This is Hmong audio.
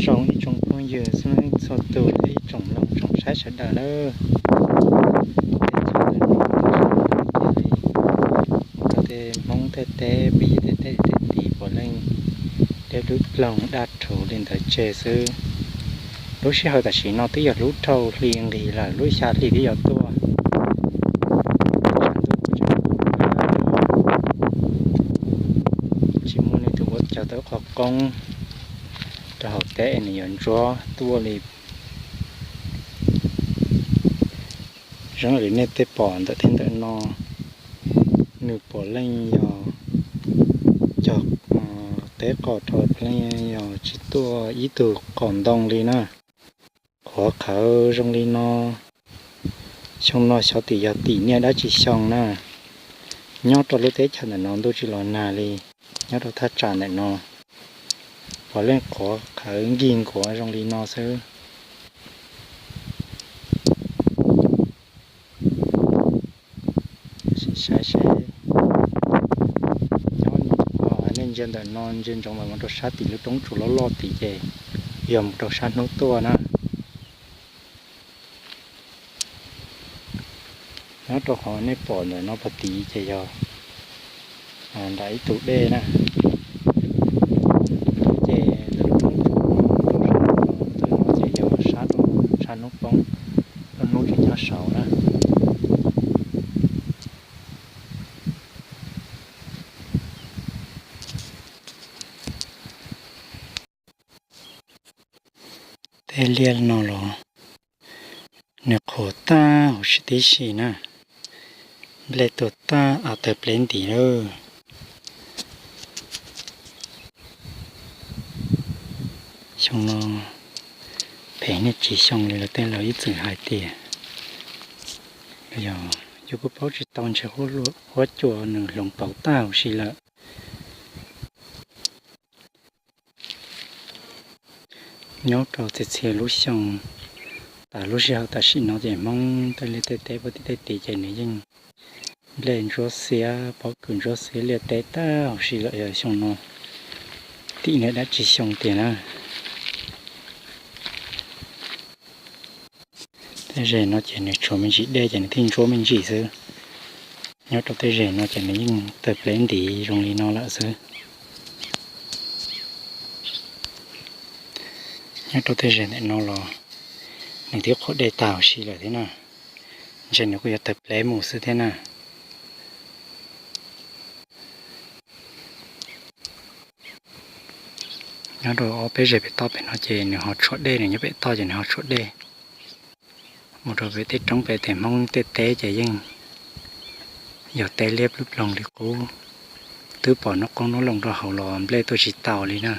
Zoo ib tsoom phooj ywg xwb txhua tus thiab ib tsoom mloog tsoom saib sawv daws nawb. Mus rau tej Hmoob tej teb, peb tej teb tej tim puav leej liab dub ploog daj rhuv li ntawd tseg xwb. Lub sij hawm tam sim no twb yog lub rau hli nqis lawm, lub xya hli twb yuav tuaj. Tsis muaj leej twg ua cog tau qhov qoob rau hauv teb es nws yuav ntsuab tuaj li. Zoo li nej tej pom ntawm tej ntawm no, nws puav leej yog cog teb qos rau, puav leej yog tsis tuaj ib tug qos ntoo li na. Qhuav qhawv zoo li no, xyoo no xyov tim yog tim niaj dab tsi xyoo na. Nyob rau lub teb chaws ntawm no ntuj tsis los nag li, nyob rau thaj tsam ntawm no puav leej qhuav qhawv nkig nkuav zoo li no xwb. Saib seb, nyob nej ntsia ntawm no ntsia ntsoov mas mus rau sab tim lub roob tsuas loj loj tid ces yog mus rau sab hnub tuaj na. Nyob rau qhov nej pom ntawm no pog tid ces yog nram ib tug dej na. Ces ntawm lub roob tsuas no rau sab ntawm no ces yog sab rau sab hnub poob, lub hnub tsis nyob saud na. Tej liaj no los nws qhuav tag huv si tib si na, nplej tuag tag av tawg pleb ntiv lawm. Xyoo no phem niaj tsis xyoo li lawv tej laus ib txwm hais tias, yog yus kuj paub tsis tau ntshe huab cua nws hloov pauv tag huv si lawm. Nyob rau txhia txhia lub xyoo, tas lub sij hawm tam sim no ces Hmoob tej liaj tej teb puag tim tej tid ces nws yeej nplej ntsuab xiab, pob kws ntsuab xiab liaj teb tag huv si lawm. Yog xyoo no tim niaj dab tsi xyoo tiag na. Tej zes no ces nws tshuav me ntsis dej ces nws thiaj ntsuab me ntsis xwb. Nyob rau tej zes no ces nws yeej tawg pleb ntiv zoo li no lawm xwb. Nyob rau tej zes ntawm no los nws twb qhuav dej tag huv si lawm thiab na. Ntshe nws kuj yuav tawg pleb mus xwb thiab na. Nyob rau ob peb zes pem toj pem no ces nws ho tshuam dej, nws nyob pem toj ces nws ho tshuam dej. Mus rau pem tej roob pem tej Hmoob tej teb ces yeej yog teb liab plub ploog li qub, twb pom hnub qoob hnub loo rau hauv los nplej tuaj tsis tau li na.